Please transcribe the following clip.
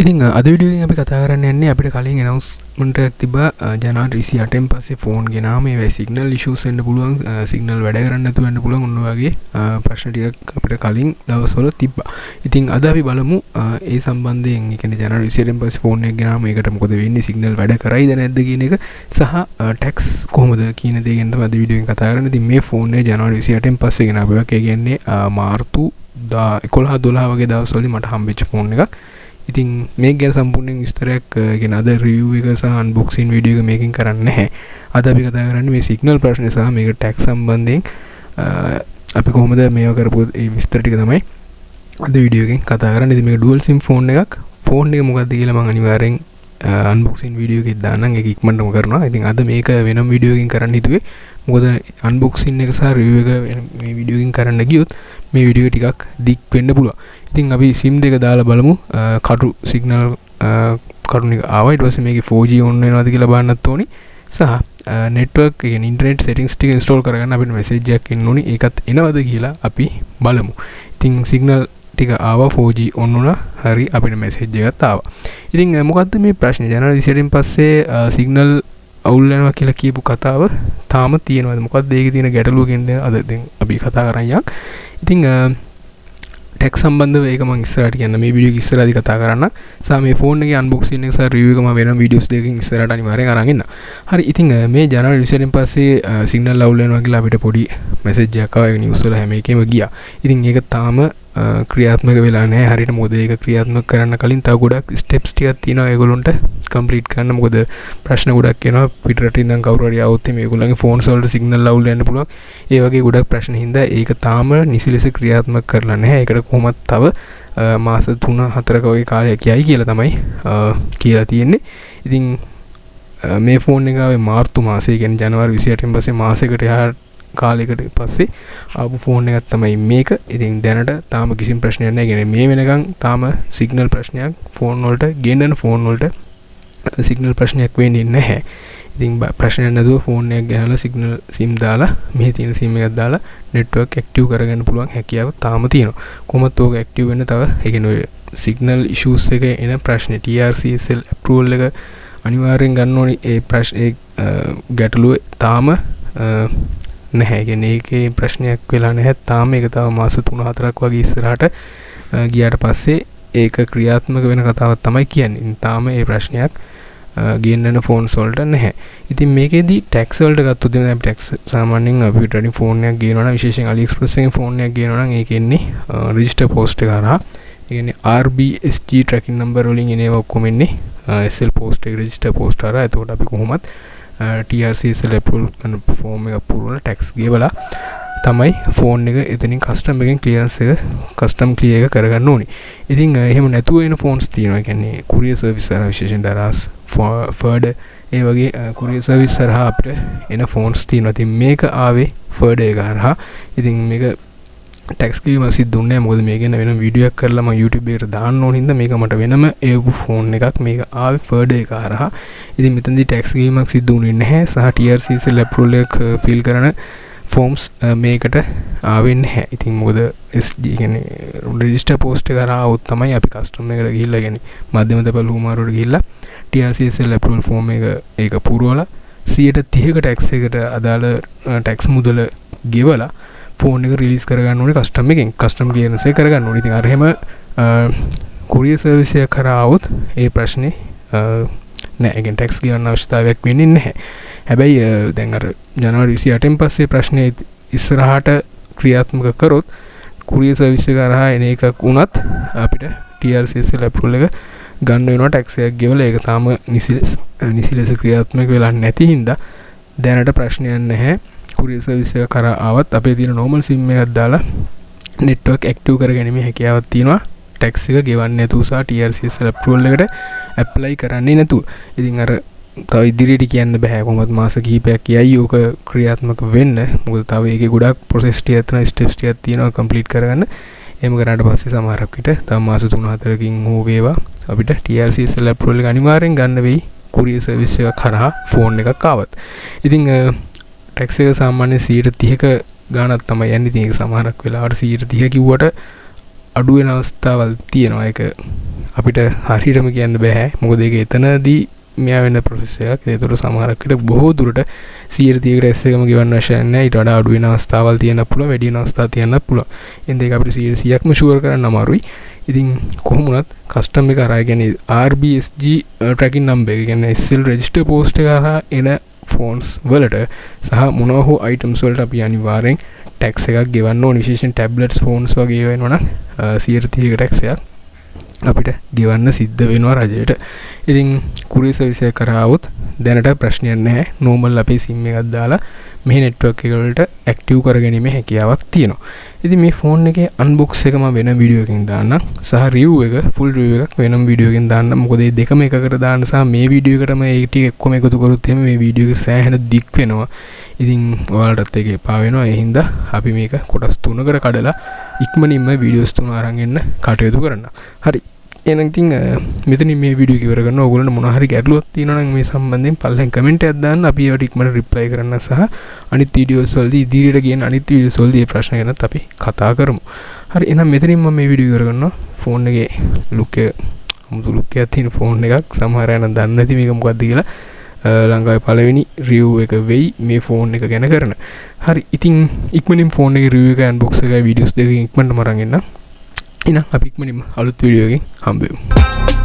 ඉතින් අද වීඩියෝ එකෙන් අපි කතා කරන්න යන්නේ අපිට කලින් ඇනවුන්ස්මන්ට් එකක් තිබ්බා ජනවාරි 28න් පස්සේ ෆෝන් ගෙනාම ඒවයි සිග්නල් ඉෂුස් වෙන්න පුළුවන්, සිග්නල් වැඩ කරන්නේ නැතුව වෙන්න පුළුවන්, ඔන්න ඔය වගේ ප්‍රශ්න ටිකක් අපිට කලින් දවස්වල තිබ්බා. ඉතින් අද අපි බලමු ඒ සම්බන්ධයෙන්, ඒ කියන්නේ ජනවාරි 28න් පස්සේ ෆෝන් එක ගෙනාම ඒකට මොකද වෙන්නේ, සිග්නල් වැඩ කරයිද නැද්ද කියන එක සහ ටැක්ස් කොහොමද කියන දේ ගැන තමයි අද වීඩියෝ එකෙන් කතා කරන්නේ. ඉතින් මේ ෆෝන් එක ජනවාරි 28න් පස්සේ ගෙනාපු එකක්. ඒ කියන්නේ මාර්තු 11 12 වගේ දවස්වලදී මට හම්බෙච්ච ෆෝන් එකක්. ඉතින් මේක ගැන සම්පූර්ණයෙන් විස්තරයක්, ඒ කියන්නේ අද රිවිව් එක සහ අන්බොක්සින් වීඩියෝ එක මේකෙන් කරන්නේ නැහැ. අද අපි කතා කරන්නේ මේ සිග්නල් ප්‍රශ්නේ සහ මේක ටැක්ස් සම්බන්ධයෙන් අපි කොහොමද මේවා කරපු ඒ විස්තර ටික තමයි අද වීඩියෝ එකෙන් කතා කරන්නේ. ඉතින් මේක ඩුවල් සිම් ෆෝන් එකක්. ෆෝන් එක මොකද්ද කියලා මම අනිවාර්යෙන් අන්බොක්සින් වීඩියෝ එකෙත් දාන්නම්. ඒක ඉක්මනටම කරනවා. ඉතින් අද මේක වෙනම වීඩියෝ එකකින් කරන්න හිතුවේ. මොකද අන්බොක්සින් එක සහ රිවිව් එක මේ වීඩියෝ එකකින් කරන්න ගියොත් මේ වීඩියෝ එක ටිකක් දික් වෙන්න පුළුවන්. ඉතින් අපි සිම් දෙක දාලා බලමු. කටු සිග්නල් කටු එක ආවා. ඊට පස්සේ මේකේ 4G on වෙනවද කියලා බලන්නත් ඕනි. සහ නෙට්වර්ක්, ඒ කියන්නේ ඉන්ටර්නෙට් සෙටින්ග්ස් ටික ඉන්ස්ටෝල් කරගන්න අපිට මැසේජ් එකක් එන්න ඕනි. ඒකත් එනවද කියලා අපි බලමු. ඉතින් සිග්නල් ටික ආවා, 4G on වුණා. හරි, අපිට මැසේජ් එකත් ආවා. ඉතින් මොකද්ද මේ ප්‍රශ්නේ? ජනවාරි 28න් පස්සේ සිග්නල් අවුල් වෙනවා කියලා කියපු කතාව තාම තියෙනවද? මොකද්ද ඒකේ තියෙන ගැටලුව කියන දේ අද දැන් අපි කතා කරන් යන්. ඉතින් ටැක්ස් සම්බන්ධව ඒක මං ඉස්සරහට කියන්න, මේ වීඩියෝ එක ඉස්සරහදී කතා කරන්න. සහ මේ ෆෝන් එකේ අන්බොක්සින් එක සහ රිවිව් එක මම වෙනම වීඩියෝස් දෙකකින් ඉස්සරහට අනිවාර්යෙන් අරන් එන්න. හරි, ඉතින් මේ ජනවාරි 28න් පස්සේ සිග්නල් අවුල් වෙනවා කියලා අපිට පොඩි මැසේජ් එකක් ආවා. ඒක නිවුස් වල හැම එකෙම ගියා. ඉතින් ඒක තාම ක්‍රියාත්මක වෙලා නැහැ හරියට. මොකද ඒක ක්‍රියාත්මක කරන්න කලින් තව ගොඩක් ස්ටෙප්ස් ටිකක් තියෙනවා ඒගොල්ලොන්ට කම්ප්ලීට් කරන්න. මොකද ප්‍රශ්න ගොඩක් එනවා. පිටරට ඉඳන් කවුරු හරි ආවොත් එහෙම ඒගොල්ලන්ගේ ෆෝන්ස් වලට සිග්නල් අවුල් වෙන්න පුළුවන්. ඒ වගේ ගොඩක් ප්‍රශ්න හින්දා ඒක තාම නිසි ලෙස ක්‍රියාත්මක කරලා නැහැ. ඒකට කොහොමත් තව මාස 3-4ක වගේ කාලයක් යයි කියලා තමයි කියලා තියෙන්නේ. ඉතින් මේ ෆෝන් එක ආවේ මාර්තු මාසේ, කියන්නේ ජනවාරි 28න් පස්සේ මාසයකට එහා කාලයකට පස්සේ ආපු ෆෝන් එකක් තමයි මේක. ඉතින් දැනට තාම කිසිම ප්‍රශ්නයක් නැහැ. ඒ කියන්නේ මේ වෙනකන් තාම සිග්නල් ප්‍රශ්නයක් ෆෝන් වලට, ගෙන්නන ෆෝන් වලට සිග්නල් ප්‍රශ්නයක් වෙන්නේ නැහැ. ඉතින් ප්‍රශ්නයක් නැතුව ෆෝන් එකක් ගෙනල්ලා සිග්නල් සිම් දාලා, මෙහි තියෙන සිම් එකක් දාලා නෙට්වර්ක් ඇක්ටිව් කරගන්න පුළුවන් හැකියාව තාම තියෙනවා. කොහොමත් ඕක ඇක්ටිව් වෙන්න තව, ඒ කියන්නේ ඔය සිග්නල් ඉෂුස් එක එන ප්‍රශ්නේ TRCSL approval එක අනිවාර්යෙන් ගන්න ඕනි. ඒ ප්‍රශ්න, ඒ ගැටලුව තාම නැහැ. ඒ කියන්නේ ඒකේ ප්‍රශ්නයක් වෙලා නැහැ තාම. ඒක තව මාස 3-4ක් වගේ ඉස්සරහට ගියාට පස්සේ ඒක ක්‍රියාත්මක වෙන කතාවක් තමයි කියන්නේ. ඉතින් තාම ඒ ප්‍රශ්නයක් ගෙන්නන ෆෝන්ස් වලට නැහැ. ඉතින් මේකෙදි ටැක්ස් වලට ගත්තොත් එහෙම දැන් ටැක්ස් සාමාන්‍යයෙන් අපි පිටරටින් ෆෝන් එකක් ගේනවා නම්, විශේෂයෙන් AliExpress එකෙන් ෆෝන් එකක් ගේනවා නම් ඒක එන්නේ රෙජිස්ටර් පෝස්ට් එක හරහා. ඒ කියන්නේ RBSG tracking number වලින් එන ඒවා ඔක්කොම එන්නේ SL post එක රෙජිස්ටර් පෝස්ට් හරහා. එතකොට අපි කොහොමත් TRCSL approval කරන ෆෝම් එක පුරවලා ටැක්ස් ගෙවලා තමයි ෆෝන් එක එතනින් කස්ටම් එකෙන් ක්ලියරන්ස් එක, කස්ටම් ක්ලියර් එක කරගන්න ඕනි. ඉතින් එහෙම නැතුව එන ෆෝන්ස් තියෙනවා. ඒ කියන්නේ කුරියර් සර්විස් හරහා, විශේෂයෙන් දරාස්, ෆර්ඩර් ඒ වගේ කුරියර් සර්විස් හරහා අපිට එන ෆෝන්ස් තියෙනවා. ඉතින් මේක ආවේ ෆර්ඩර් එක හරහා. ඉතින් මේක ටැක්ස් කිරීම සිද්ධ වුණේ නැහැ. මොකද මේ ගැන වෙනම වීඩියෝ එකක් කරලා මම YouTube එකට දාන්න ඕන හින්දා මේක මට වෙනම එවපු ෆෝන් එකක්. මේක ආවේ ෆර්ඩර් එක හරහා. ඉතින් මෙතනදී ටැක්ස් කිරීමක් සිද්ධ වුණේ නැහැ. සහ TRCSL approval එකක් ෆිල් කරන ෆෝම්ස් මේකට ආවේ නැහැ. ඉතින් මොකද SD කියන්නේ රෙජිස්ටර් පෝස්ට් එක හරහා ආවොත් තමයි අපි කස්ටම් එකට ගිහිල්ලා, කියන්නේ මධ්‍යම තැපැල් හුවමාරුවට ගිහිල්ලා TRCSL approval form එක ඒක පුරවලා 30%ක ටැක්ස් එකට අදාළ ටැක්ස් මුදල ගෙවලා ෆෝන් එක රිලීස් කරගන්න ඕනේ කස්ටම් එකෙන්, කස්ටම් ක්ලියරන්ස් එක කරගන්න ඕනේ. ඉතින් අර එහෙම කුරියර් සර්විස් එකක් හරහා ආවොත් ඒ ප්‍රශ්නේ නෑ. ඒ කියන්නේ ටැක්ස් ගෙවන්න අවශ්‍යතාවයක් වෙන්නේ නැහැ. හැබැයි දැන් අර ජනවාරි 28න් පස්සේ ප්‍රශ්නේ ඉස්සරහට ක්‍රියාත්මක කරොත් කුරියර් සර්විස් එක හරහා එන එකක් වුණත් අපිට TRCSL approval එක ගන්න වෙනවා ටැක්ස් එකක් ගෙවලා. ඒක තාම නිසි ලෙස ක්‍රියාත්මක වෙලා නැති හින්දා දැනට ප්‍රශ්නයක් නැහැ. කුරියර් සර්විස් එක කරා ආවත් අපේ තියෙන නෝමල් සිම් එකක් දාලා නෙට්වර්ක් ඇක්ටිව් කරගැනීමේ හැකියාවක් තියෙනවා ටැක්ස් එක ගෙවන්නේ නැතුව සහ TRCSL approval එකට ඇප්ලයි කරන්නේ නැතුව. ඉතින් අර තව ඉදිරියට කියන්න බෑ, කොහොමත් මාස කිහිපයක් යයි ඕක ක්‍රියාත්මක වෙන්න. මොකද තව ඒකේ ගොඩක් ප්‍රොසෙස් ටිකක් තියෙනවා, ස්ටෙප්ස් ටිකක් තියෙනවා කම්ප්ලීට් කරගන්න. එහෙම කරාට පස්සේ සමහරක් විට තව මාස 3-4කින් හෝ වේවා අපිට TRCSL approval එක අනිවාර්යෙන් ගන්න වෙයි කුරියර් සර්විස් එකක් හරහා ෆෝන් එකක් ආවත්. ඉතින් ටැක්ස් එක සාමාන්‍යයෙන් 30%ක ගාණක් තමයි යන්නේ. ඉතින් ඒක සමහරක් වෙලාවට 30% කිව්වට අඩු වෙන අවස්ථාවල් තියෙනවා. ඒක අපිට හරියටම කියන්න බෑ. මොකද ඒක එතනදී මෙයා වෙන ප්‍රොසෙස් එකක්. ඒතකොට සමහරක් විට බොහෝ දුරට 130කට ටැක්ස් එකම ගෙවන්න අවශ්‍ය නැහැ. ඊට වඩා අඩු වෙන අවස්ථාවල් තියෙන්න පුළුවන්, වැඩි වෙන අවස්ථා තියෙන්නත් පුළුවන්. එහෙනම් ඒක අපිට 100%ක්ම ෂුවර් කරන්න අමාරුයි. ඉතින් කොහොම වුණත් කස්ටම් එක හරහා, ඒ කියන්නේ RBSG tracking number එක, කියන්නේ SL register post එක හරහා එන ෆෝන්ස් වලට සහ මොනවා හෝ අයිටම්ස් වලට අපි අනිවාර්යෙන් ටැක්ස් එකක් ගෙවන්න ඕන. විශේෂයෙන් ටැබ්ලට්ස්, ෆෝන්ස් වගේ ඒවා එනවා නම් 130ක ටැක්ස් එකක් අපිට ගෙවන්න සිද්ධ වෙනවා රජයට. ඉතින් කුරියර් සර්විස් එක කරා આવොත් දැනට ප්‍රශ්නයක් නැහැ. නෝමල් අපේ සිම් එකක් දාලා මෙහි නෙට්වර්ක් එක වලට ඇක්ටිව් කරගැනීමේ හැකියාවක් තියෙනවා. ඉතින් මේ ෆෝන් එකේ අන්බොක්ස් එක මම වෙනම වීඩියෝ එකකින් දාන්නම් සහ රිව් එක, ෆුල් රිව් එකක් වෙනම වීඩියෝ එකකින් දාන්නම්. මොකද මේ දෙකම එකකට දාන්න සහ මේ වීඩියෝ එකටම ඒ ටික ඔක්කොම එකතු කරොත් එහෙම මේ වීඩියෝ එක සෑහෙන දික් වෙනවා. ඉතින් ඔයාලටත් ඒක එපා වෙනවා. ඒ හින්දා අපි මේක කොටස් තුනකට කඩලා ඉක්මනින්ම වීඩියෝස් තුන අරන් එන්න කටයුතු කරන්න. හරි. එහෙනම් ඉතින් මෙතනින් මේ වීඩියෝ එක ඉවර කරනවා. ඔයගොල්ලන්ට මොන හරි ගැටලුවක් තියෙනවා නම් මේ සම්බන්ධයෙන් පල්ලෙන් කමෙන්ට් එකක් දාන්න. අපි ඒවට ඉක්මනට රිප්ලයි කරන්න සහ අනිත් වීඩියෝස් වලදී, ඉදිරියට කියන අනිත් වීඩියෝස් වලදී මේ ප්‍රශ්න ගැනත් අපි කතා කරමු. හරි, එහෙනම් මෙතනින් මම මේ වීඩියෝ ඉවර කරනවා. ෆෝන් එකේ ලුක් එක අමුතු ලුක් එකක් තියෙන ෆෝන් එකක්. සමහර අය නම් දන්නේ නැති මේක මොකක්ද කියලා. ලංකාවේ පළවෙනි රිව් එක වෙයි මේ ෆෝන් එක ගැන කරන. හරි, ඉතින් ඉක්මනින් ෆෝන් එකේ රිව් එක, අන්බොක්ස් එකයි වීඩියෝස් දෙකකින් ඉක්මනටම අරන් එන්නම්. එහෙනම් අපි ඉක්මනින්ම අලුත් වීඩියෝ එකකින් හම්බ වෙමු.